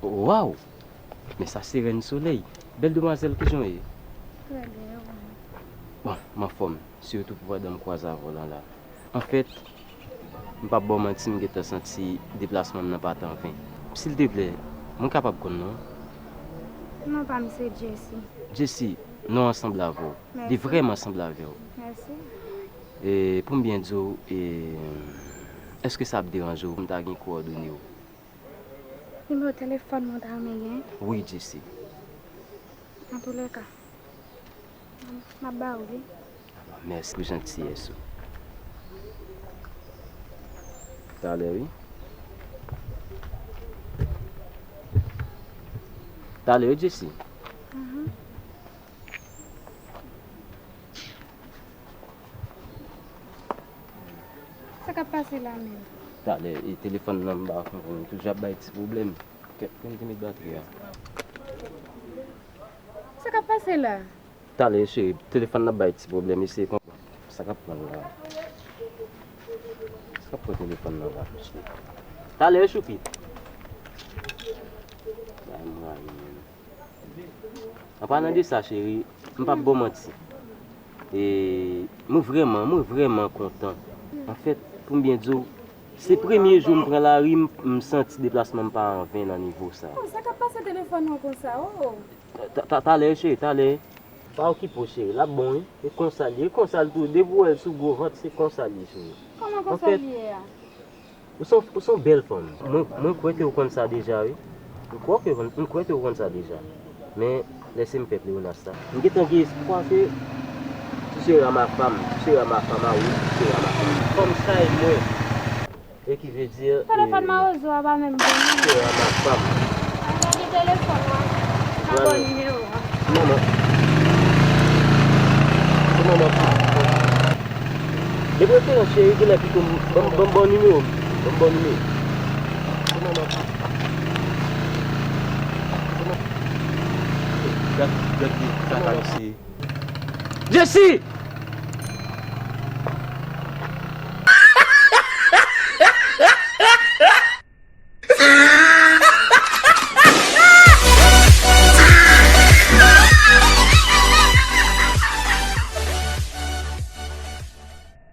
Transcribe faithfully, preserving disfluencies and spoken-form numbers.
Waw! Men sa se rèn solèy. Bèl demwazèl, kijan w ye? Trè byen, e ou menm? Bon, m anfòm, sitou pou pandan m kwaze avè w lan la. Anfèt, m p ap ba w manti, m gentan santi deplasman m nan pa t anven. Silteplè, mwen kapab konn non w? Non pa m se Jessy. Jessy, non an sanble avè w. Li vrèman sanble avè w. Mèsi. E pou m byen di w, e, èske sa ap deranje w pou m ta gen kowòdone w? Nimewo telefòn mwen w ta renmen gen? Wi, Jessy. Antoulèka, m ap ba ou li. Mèsi pou jantiyès ou. Talè, wi. Talè, wi, Jessy. Mhm. Sa k ap pase la menm? Talè, e telefòn nan m pa konprann, li toujou ap bay ti pwoblèm. Kèt, men m te met batri a. Sa k ap pase la? Talè, cheri, telefòn nan ap bay ti pwoblèm, eseye konprann sa k ap pran la. Sa k ap pran telefòn nan la, cheri? Talè, choupi. Bay m rayi, menm. An palan de sa, cheri, m p ap ba w manti. E, mwen vrèman, mwen vrèman kontan. Anfèt, pou m byen di w, se premye jou m pran lari, m, m santi deplasman m pa anven nan nivo sa. Oh, sa k ap pase telefòn nan konsa, oh? Ta-, ta-, talè, cheri, talè. Pa okipe w, cheri, l ap bon, wi. E konsa l ye, e konsa l tou, depi w wè l sou gwo vant, se konsa l ye, cheri. Kòman konsa l ye a? Ou se yon, ou se yon bèl fanm. Mwen, mwen kwè ke w konn sa deja, wi. M kwè ke, m kwè ke w konn sa deja. Men, lèse m fè pleyonas la. M gentan gen espwa ke tu seras ma femme, tu seras ma femme, ah oui, tu seras ma femme. Fanm sa e mwen. E ki vle di, telefòn mawozo a pa menm bon non. Tu seras ma femme. Ann gade telefòn nan. M ap ba w nimewo a. Manman. Manman. De preferans, cheri, genlè pito m, ban m, ban m ba w nimewo m. Ban m ba w nimewo m. Gad, gad li, kaka misye. Jessy!